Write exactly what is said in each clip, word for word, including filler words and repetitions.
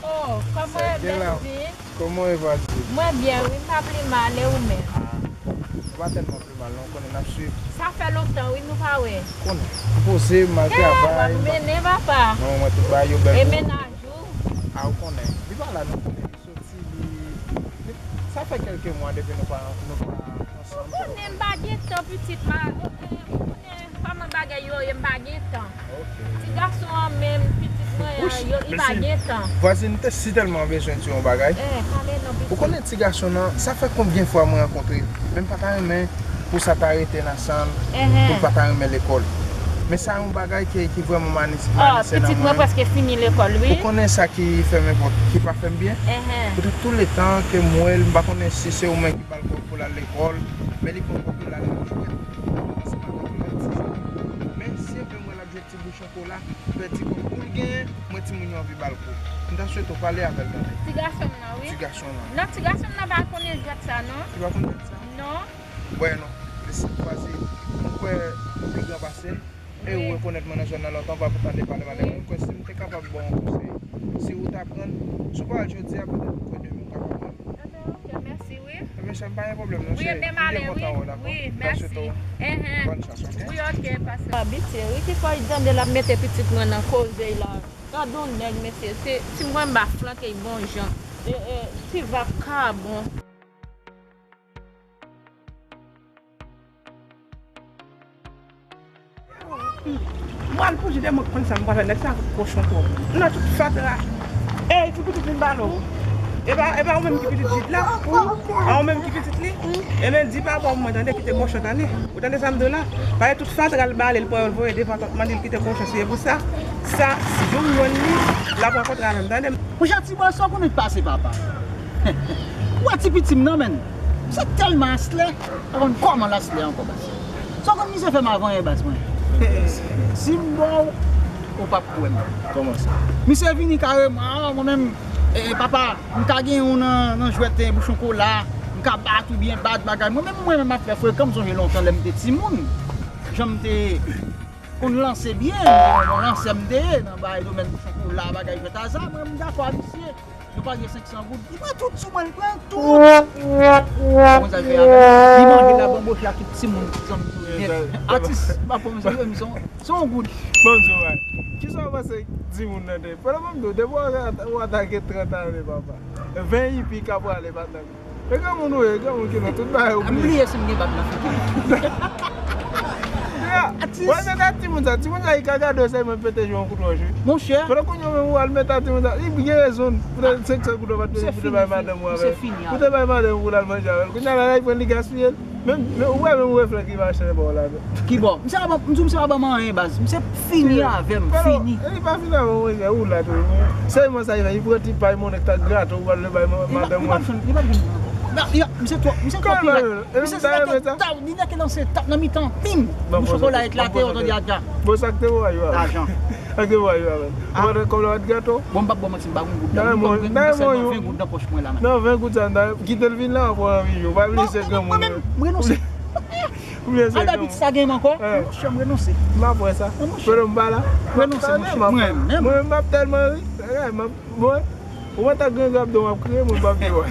Oh, kòman e, Bèlvi? Kòman e, Vadi? Mwen byen, wi, m pa pli mal, e ou menm? Ah, nou pa tèlman pli mal, non, konnen n ap swiv. Sa fè lontan, wi, nou pa wè. Konnen, m poze, m al travay. Wap mennen, papa. Non, mwen tout bagay yo bèl. E mennaj ou? Ah, ou konnen. Li pa la, non, konnen. Soti, li, li, sa fè kèlke mwa depi nou pa, nou pa ansanm. Ou konnen m pa gen tan, pitit, ma, ou konnen kòman bagay yo ye, m pa gen tan. Ok. Ti gason an menm, pitit mwen an, yo, li pa gen tan. Vwazin, m te si tèlman bezwen di yon bagay. Eh, pale non, pitit. Ou konnen ti gason nan, sa fè konbyen fwa mwen rankontre l, men m pa ta renmen pou sa ta rete nan san l, pou l pa ta renmen lekòl. Men sa yon bagay ki, ki vrèman mani-, malise nan mwen. Pitit mwen prèske fini lekòl, wi. Ou konnen sa ki fè m enpòt-, ki pa fè m byen? Ehe. Poutèt tou letan ke m wè l, m pa konnen si se ou menm ki ba l kòb pou l al lekòl, men li pran kòb li, l al jwèt. Li kòmanse pa konn lòt ti jan. Men si e vre m wè l ap jwèt ti bouchon kola, pèdi kòb pou l genyen, mwen timoun yo anvi ba l kou. M ta swete w pale avè l tande. Ti gason m nan, wi. Ti gason m nan. Non, ti gason m nan pa konnen jwèt sa, non. Li pa konn jwèt sa? Non. Bon, non. Li se kwaze, mwen kwè ou pi gran pase l. E ou rekonèt mwen nan zòn nan lontan, w pa pou tande pale m ale. Mwen kwè si m te kapab ba w yon konsèy, si ou t aprann, si w pa al jodi a, petèt mwen kwè demen ou kapab pran. Enben, ok, mèsi, wi. Enben, cheri, pa gen pwoblèm, non, cheri. M byen kontan wè w, dakò? Wi, mèsi. Bòn chans, ok? Wi, ok, pase. Abitye, wi, ki fwa li tande l ap mete pitit mwen nan koze la. Gad on nèg, mesye, se, si mwen m ba flanke l bon jan. E, e, ti vakabon. Mwen al pou Jide, mwen konn sa m pral fè, nèg sa kochon twòp. M nan tout fatra. Ey, ti pitit vin pale w. E pa, e pa ou menm ki pitit Jide la? A ou menm ki pitit li? Ebyen, di papa w mwen tande kite kochon tande. Ou tande sa m di w la? Paske tout fatra l bale, l pran yo, l voye devan tòt mande l kite kochon, se pou sa. Sa, si jou m jwenn li, l ap rankontre avè m tande. Monchè, ti bòs, sa w konnen k pase, papa? Ou wè ti piti m nan, menn? Se tèlman aslè, pa konn kòman l aslè ankò, baz. Sa w konn misye fè m avan yè, baz mwen? Si m ba w, ou p ap kwè m. Kòman sa? Misye vini kareman, ah, mwen menm, eh, papa, m ka gen yon nan, nan jwèt, eh, bouchon kola, m ka bat oubyen bat bagay. Mwen menm, mwen menm ap fè frekan, m sonje lontan lè m te timoun. Jan m te konn lanse byen, yon lansè m te ye, nan bay domèn bouchon kola, bagay jwèt aza, mwen m dakò a misye. Nou pare senk san goud. Li pran tout sou mwen, li pran tout. Konn sa l fè avè m? Li manje la, banboche ak tout timoun, zanmi tou nèt. Atis, m pa pran sa, se yon, se yon goud. Ban m di w, kisa w panse timoun nan te? Fò m di w, depi w atake trant ane, papa. Ven ipi k ap prale, pa tann. E granmoun ou ye, e granmoun ki nan tout bagay ou bliye. M bliye si m gen bab nan figi m. Atis. Wè, se ta timoun sa, timoun sa, li ka gade w sèlman pete jou yon kout wòch, wi. Monchè. Pandan kounye a menm ou al mete a timoun sa, li gen rezon. Poutèt senk san goud ou pa t mete pou te bay madanm ou avè l. Pou te bay madanm ou pou l al manje avè l. Kounye a la, la, li pran li gaspiye l. Menm, men ou wè menm reflèks li mache ba w la, non. Ki bò? Misye pa ban, m di w, misye pa ban m anyen, baz. Misye fini avè m, fini. E li pa fini avè w, monchè, ou la tou. Sèlman sa li fè, li pran ti pay, monnen k ta grate w, pral bay madanm ou. Li pa, li pa, li pa, misye twò, misye twò pirèt. Misye se nèg ki tap, li nèg ki lanse tap nan mitan, pim! Bouch chokola eklate, ou tande a dja. Bon, sa k te voye yo avè l? Lajan. Sa k te voye yo avè l? Ou pa t kòb la pa t grate w? Bon, m p ap ba w manti, m pa gen goud nan, m pa gen sèlman ven goud nan pòch mwen la, men. Non, ven goud sa, m ta kite l vin la, w ap wè anvi jwe. Ou pa bliye se granmoun. Mwen menm, m renonse. Ou bliye se granmoun. A dabitid sa gen m ankò? Monchè, m renonse. M ap wè sa. Pandan m pa la. Renonse, monchè. Mwen menm. Mwen menm, m ap tèlman ri. Mwen, ou wè ta grenn grap don w ap kriye, mwen p ap di w.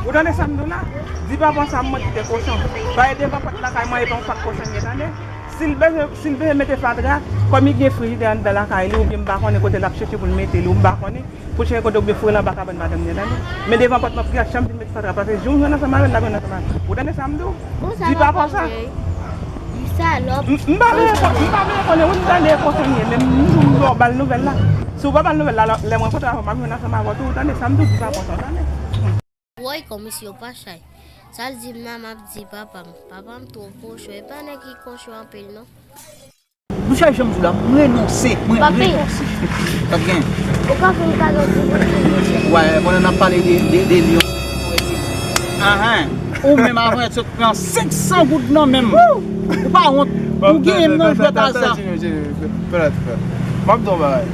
Ou tande sa m di w la? Di papa w sa m mwen kite kochon. Ba e devan pòt lakay mwen, e pa yon pak kochon ye, tande? Si l bezwen, si l bezwen mete fatra, kòm li gen frijidè anndan lakay li, oubyen m pa konnen kote l ap chèche pou l mete li, ou m pa konnen, pou l chèche kote oubyen foure l anba kabann madanm li an, tande? Men devan pòt mwen, pou l janm vin mete fatra, paske jou m jwenn ansanm avè l, l ap jwenn ansanm avè m. Ou tande sa m di w? Di papa w sa. Di salòp. M, m pa vle reponn, m pa vle reponn, wi, m tande e konsa m ye, men m di w m ba w nouvèl la. Si w pa ba l nouvèl la, lè, lè m rankontre avè w, m ap jwenn ansanm avè w tou, ou tande sa m di w, di papa w sa, ou tande? Woy, kòm misye yo pa chay. Sa l di m nan, m ap di papa m. Papa m twò kochon, e pa nèg ki kochon anpil, non. Bouch a janm sou la, m renonse, mwen renonse. P ap gen. Ou pa fin kado pou mwen. Wè, pandan n ap pale de, de, de lyon. Ahan. Ou menm avan yè sot pran senk san goud nan men m. Ou pa wont. Ou genyen m nan jwèt aza. M ap di w yon bagay.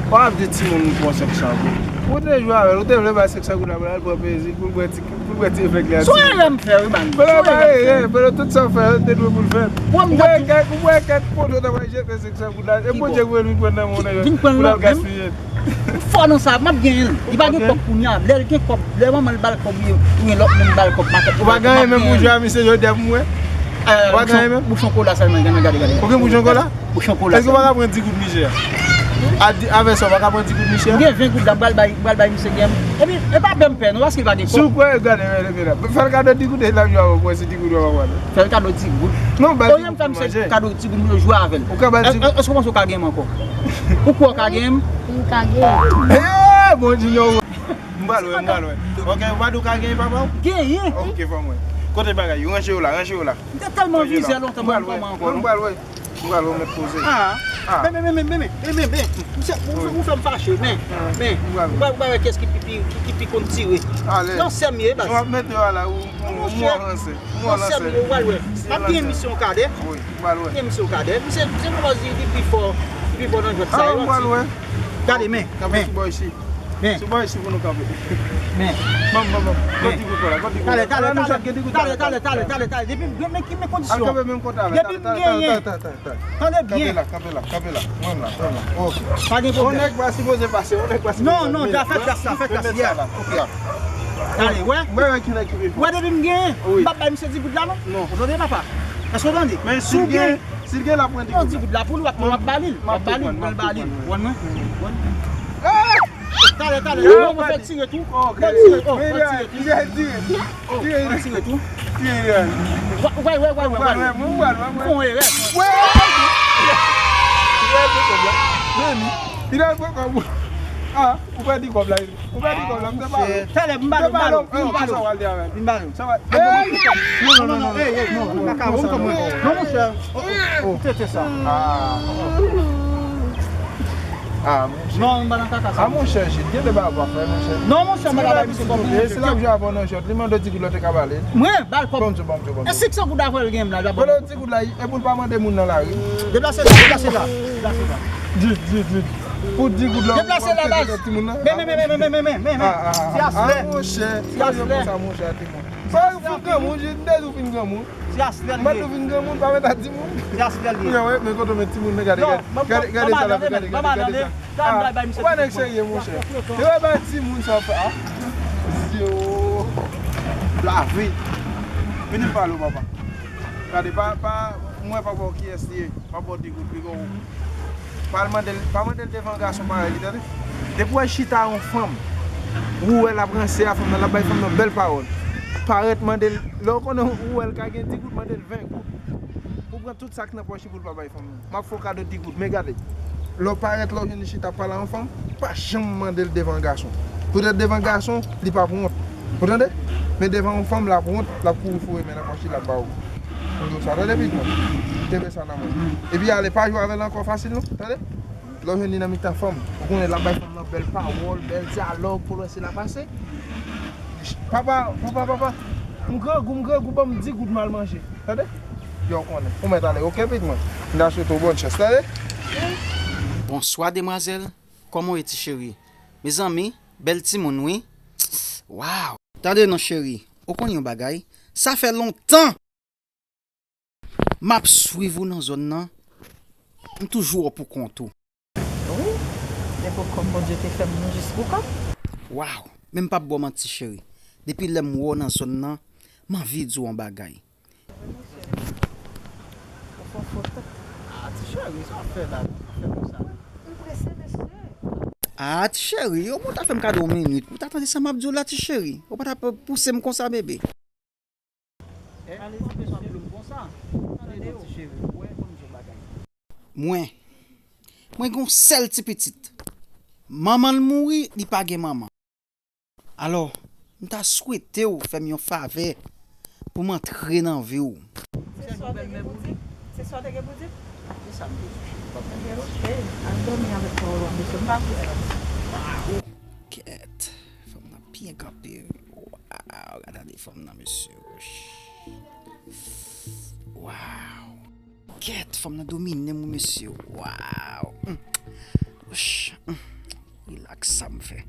W ap di timoun pou yon senk san goud. Ou te jwe avè l, ou te vle bay senk san goud la pou l al pran plezi, pou l bwè ti, pou l bwè ti efèk li a. Sou erè m fè, wi, man. Sou erè m fè. Pèlè tout sa w fè, te dwe pou l fè. Ou bwè kèk, ou bwè kèk kote w ta pral jete senk san goud la. E Bondye ki voye l vin pran nan men w pou l al gaspiye. M fò nan sa, m ap genyen l. Li pa gen kòb kounye a. Lè l gen kòb, lè manman l ba l kòb, ou gen lòt moun ba l kòb makèt. Ou pa genyen menm pou jwe a misye jodi a pou mwen? Ou pa genyen menm? Bouchon kola sèlman, gade, gade, gade. Ou gen bouchon kola? Bouchon kola sèlman. Èske ou pa ka pran di goud misye a? Avè sa, ou pa ka pran di goud misye a? Ou gen ven goud la, m pral bay, m pral bay misye gen. Epi, e pa bè m pè, non, paske li pa gen kòb. Si w kwè, gade, men, men la. Fè l kado di goud, e l ap jwe avè w, si di goud ou pa pran. Fè l kado di goud. Non, ba l di goud pou l manje. Kado di goud, m jwe avè l. Ou ka ba l di goud. Èske w panse w ka gen m ankò? Ou kwè w ka gen m? M ka gen. Eee, bon, Junior. M pral wè, m pral wè. Ok, ou pa di w ka gen papa w? Genyen. Ok, fò m wè. Kote bagay yo? Ranje yo la, ranje yo la. M te tèlman vizè lontan, mwen pa ankò, non. M pral wè, m pral wè, ou mèt poze. Ah. Men, men, men, men, men, men, men, men, misye, ou, ou fè m fache, men, men, ou pa, ou pa wè kiyès ki pi, pi, ki, ki pi konn tire. Nan sè m ye, baz. Ou ap mete yo la, ou, ou, ou ranse. Nan sè m ye, ou pral wè. M ap gen misyon kadè. Wi, ou pral wè. Gen misyon kadè. Misye, se pou baz li, li pi fò, li pi fò nan jwèt sa yo. Gade, men, men. Sou bò isi. Men. Sou bò isi pou nou kanpe. Men. Ban m, ban m, ban m. Gòt di goud la, gòt di goud la. Talè, talè, talè, talè, talè, talè, talè. Depi m, men ki men kondisyon. Al kanpe menm kote avè. Depi m genyen. Tande byen. Kanpe la, kanpe la, kanpe la. Mwen la, mwen la. Ok. Pa gen pwoblèm. On nèg pa sipoze pase, on nèg pa sipoze. Non, non, fè klas la, fè klas la. Ok. Talè, wè. Mwen wè ki nèg ki pi fò. Wè depi m genyen. Wi. M p ap bay misye di goud la, non. Non. Ou tande, papa? Èske w tande? Men si l gen, si l gen, l ap pran di goud la. Non, di goud la pou li, w ap, w ap ba li l. W ap ba li l, w ap ba li l. Ou konn mwen? Talè, talè, non, mwen fè l tire tou. Mwen tire tou, mwen tire tou. Mwen tire tou. Tire li. Wè, wè, wè, wè, wè. Mwen fè yon erè. Wè! Li al pran kòb la. Men li, li al pran kòb. Ah, ou pèdi kòb la. Ou pèdi kòb la, m te pale. Talè, m pale, m pale, m pale. Sa w al di avè l? M pale. Sa w al? Non, non, non, non, non, non, non, non, monchè. Oh, oh, oh. Tete sa. Ah. Ah, monchè. Non, m pa nan kaka sa. Ah, monchè, Jid, gen de bagay w ap fè, monchè. Non, monchè, m pa ka bay misye kòb. E si l ap jwe avè w nan jwèt, li mande w di goud la, w te ka ba li. Mwen, ba l kòb. Ban m di w, ban m di w, ban m di w. E senk san goud la, fè l gen m la, djab. Ban l di goud la, e pou l pa mande moun nan lari. Deplase la, deplase la, deplase la. Jid, Jid, Jid. Pou di goud la, deplase la, baz. Men, men, men, men, men, men, men, men, men. Ah, ah, ah, monchè. Ti aslè. Sa yo konsa, monchè, timoun. Sa yo fin granmoun, Jid, m te di w fin granmoun. Ti aslè l ye. M pa di w fin granmoun, pa mèt ap di moun. Ti aslè l ye. Kounye a, men kote w met timoun nan, gade, gade, gade sa l ap fè, gade, gade, gade sa. Ah, ou pa nèg serye, monchè. Yo pa bay timoun sa fè, ah. Zye w. Lavi. Vini m pale w, papa. Gade, pa, pa, mwen pa wè kiyès li ye. Pa ba w di goud, piga w. Pa al mande l, pa mande l devan gason parèy li, tande. Depi w wè chita yon fanm, ou wè l ap ranse a fanm nan, l ap bay fanm nan bèl pawòl. Parèt mande l, lè w konnen ou wè l ka gen di goud, mande l ven goud. Ou pran tout sa k nan pòch li pou l pa bay fanm nan. M ap fè w kado di goud, men gade. Lè w parèt, lè w jwenn li chita ap pale a yon fanm, pa janm mande l devan gason. Poutèt devan gason, li p ap wont. Ou tande? Men devan yon fanm, l ap wont, l ap kouri foure men nan pòch li, l ap ba w. Ou di w sa, tande, pitit mwen. Kenbe sa nan men w. Epi ale, pa jwe avè l ankò fasil, non. Tande? Lè w jwenn li nan mitan fanm, ou konnen l ap bay fanm nan bèl pawòl, bèl dyalòg, pou l wè si l ap pase. Papa, papa, papa, m grangou, m grangou, ban m di goud m al manje. Tande? Yo, w konnen. Ou mèt ale, oke, pitit mwen? M ta swete w bòn chans, tande? Bonswa, demwazèl. Kòman w ye, ti cheri? Mezanmi, bèl timoun, wi. Waw! Tande non, cheri. Ou konn yon bagay? Sa fè lontan m ap swiv ou nan zòn nan. M toujou wè w pou kont ou. Wi, se pou kòb Bondye te fè m, nou jis pou kòb. Waw! Men m p ap ba w manti, cheri. Depi lè m wè w nan zòn nan, m anvi di w yon bagay. Ou fè fòt. Ah, ti cheri, sa w ap fè la? Ou fè konsa? M prese, mesye. Ah, ti cheri, ou ta fè m kado yon minit. Ou ta tande sa m ap di w la, ti cheri. Ou pa ta pouse m konsa, bebe. Eh, ou pa bezwen ploum konsa. Tande, ti cheri, ou wè, ban m di w yon bagay. Mwen, mwen gen yon sèl ti pitit. Manman l mouri, li pa gen manman. Alò, m ta swete w fè m yon favè pou m antre nan vi w. Se sa w te gen pou di? Se sa w te gen pou di? Se sa m te di. Ebyen, oke. Al dòmi avèk pawòl w ap mesye. M pa pou sa. Waw! Kèt! Fanm nan byen kanpe. Waw! Gade fanm nan, mesye. Waw! Kèt, fanm nan domine m, wi, mesye. Waw. Mm. Wouch. Mm. sa m fè.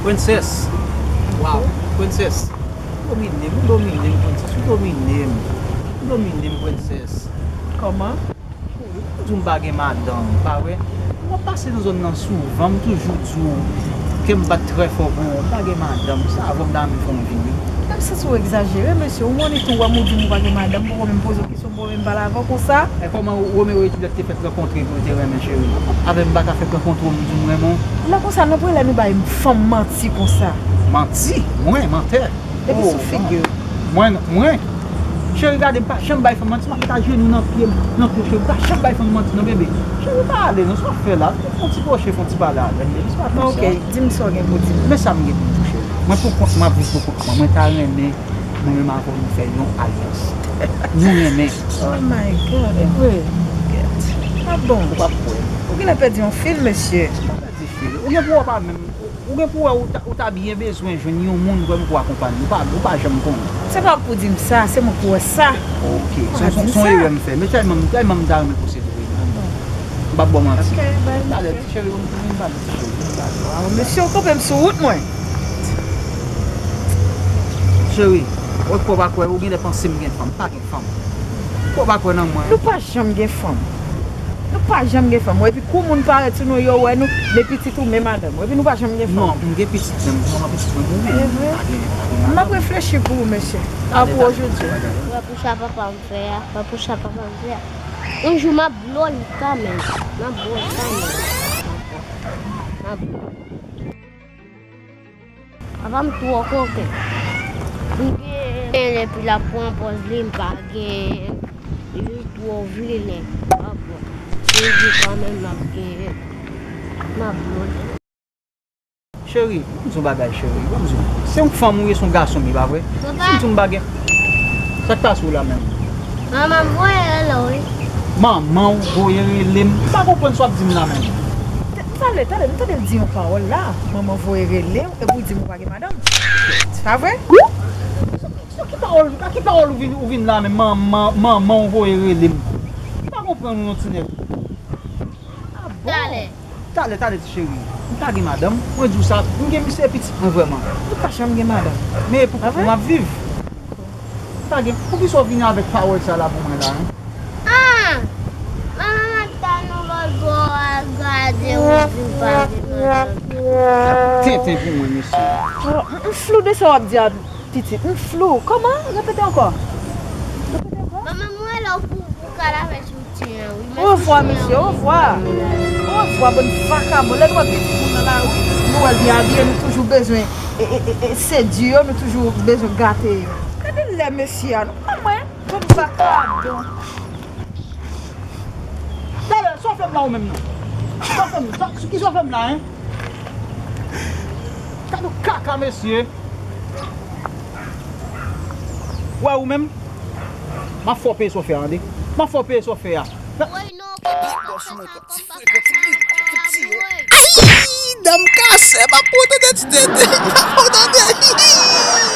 Princess. Wow, Princess. Ou domine m, ou domine m, Princess. Ou domine m. Ou domine m, Princess. Kòman? Ou di w m pa gen madanm, pa vre? M ap pase nan zòn nan souvan, m toujou di w ke m bat trè fò pou ou. M pa gen madanm, sa avè w m ta renmen fè yon vi, wi. Menm si w egzajere, mesye, ou konnen tou, wè m ou di m ou pa gen madanm, m poko menm poze w kesyon, m poko menm pale avè w konsa. E kòman Romeo e Juliette te fèt rankontre pou yo te renmen, cheri? Avè m pa ka fèk rankontre w, m di w m renmen w? Lè konsa, nan premye lè nou bay fanm manti konsa. Manti? Mwen, mantè? Depi sou figi w. Mwen, mwen. Cheri, gade, m pa janm bay fanm manti, m ap met ajenou nan pye m, nan pye w, cheri, m pa janm bay fanm manti, non, bebe. Cheri, pa ale, non, sa w ap fè la? Fè yon ti kwoche, fè yon ti pale avè m, bebe, se pa konsa. Ok, di m sa w gen pou di m. Men sa m gen pou di w, cheri. Mwen, pou kont mwen, ap viv pou kont mwen. Mwen ta renmen, mwen menm avè w, nou fè yon alyans. Nou renmen. Oh my God, e vre? Gèt. Ah bon? Ou p ap kwè. Ou genlè pèdi yon fil, mesye. M pa pèdi fil. Ou gen pou wè pa menm. Ou gen pou wè ou ta, ou ta byen bezwen jwenn yon moun vrèman pou akonpanye ou. Ou pa, ou pa janm konnen. Se pa ou k pou di m sa, se mwen k pou wè sa. Ok. Se, se, se yon erè m fè. Men tèlman, tèlman m ta renmen posede w. M p ap ba w manti. Ok, bye. Talè, ti cheri, vin ba m, ti cheri, vin ba m. Waw, mesye, ou kanpe m sou wout mwen. Cheri, ou kwè ou pa kwè, ou genlè panse m gen fanm, m pa gen fanm. Ou kwè ou pa kwè nan mwen. Nou pa janm gen fanm. Nou pa janm gen fanm. Epi kou moun parèt sou nou, yo wè nou, men pitit ou, men madanm ou. Epi nou pa janm gen fanm. Non, m gen pitit, men m pran pitit mwen pou mwen. E vre? Pa gen, pa gen madanm. M ap reflechi pou ou, mesye. A pou ojodi. Wè pou sa papa m fè a, wè pou sa papa m fè a. Yon jou m ap blow li kanmenm. M ap blow li kanmenm. M ap blow. Papa m twò koken. M gen, epi l ap pran pòz li, m pa gen. Li twò vilen. Papa. Li di kanmenm m ap gen. M ap blow li. Cheri, ban m di w yon bagay, cheri. Ban m di w. Se yon fanm ou ye, se yon gason m ye, pa vre? Si m di w m pa gen. Sa k pase w la menm? Manman m voye rele w, wi. Manman w voye rele m? M pa konprann sa w ap di m la menm. Talè, talè, m tande l di yon pawòl la. Manman voye rele w, epi w di m ou pa gen madanm. Pa vre? Sou ki pawòl, a ki pawòl ou vin, ou vin la menm? Manman, manman w voye rele m. M pa konprann ou non, ti nèg. Ah bon? Talè. Talè, talè, ti cheri. M pa gen madanm, mwen di w sa, m gen misye pitit mwen vrèman. Ou pa janm gen madanm. Men pou kont mwen m ap viv. M pa gen, poukisa w vini avèk pawòl sa la pou mwen la, en? Ah! Manman m ap tann ou lòt bò a, gade ou di m pa gen madanm. Tenten pou mwen, mesye. Oh, m, m flou de sa w ap di a. Pitit, m flou. Kòman? Repete ankò. Repete ankò. Manman m rele w pou, pou w ka lave soutyen an, wi. Men ovwa, soutyen an, mesye, wi, ovwa. Ovwa, bann vakabon. Lè nou wè pitit moun nan lari, nou wè l byen abiye, nou toujou bezwen, e, e, e, e, sedui yo, nou toujou bezwen gate yo. Gade lè mesye a, non, pa mwen, bann vakabon. Talè, sa w fè m la ou menm nan? Sa w fè m, sa, ki sa w fè m la, en? Gade yon kaka, mesye. Wè ou menm, m ap fè w peye sa w fè a, tande. M ap fè w peye sa w fè a. Epi bòs mwen, ti frekan, ti li, ti ti, en. Ii, dan m kase, m ap pran tande ti tete, m ap pran tande.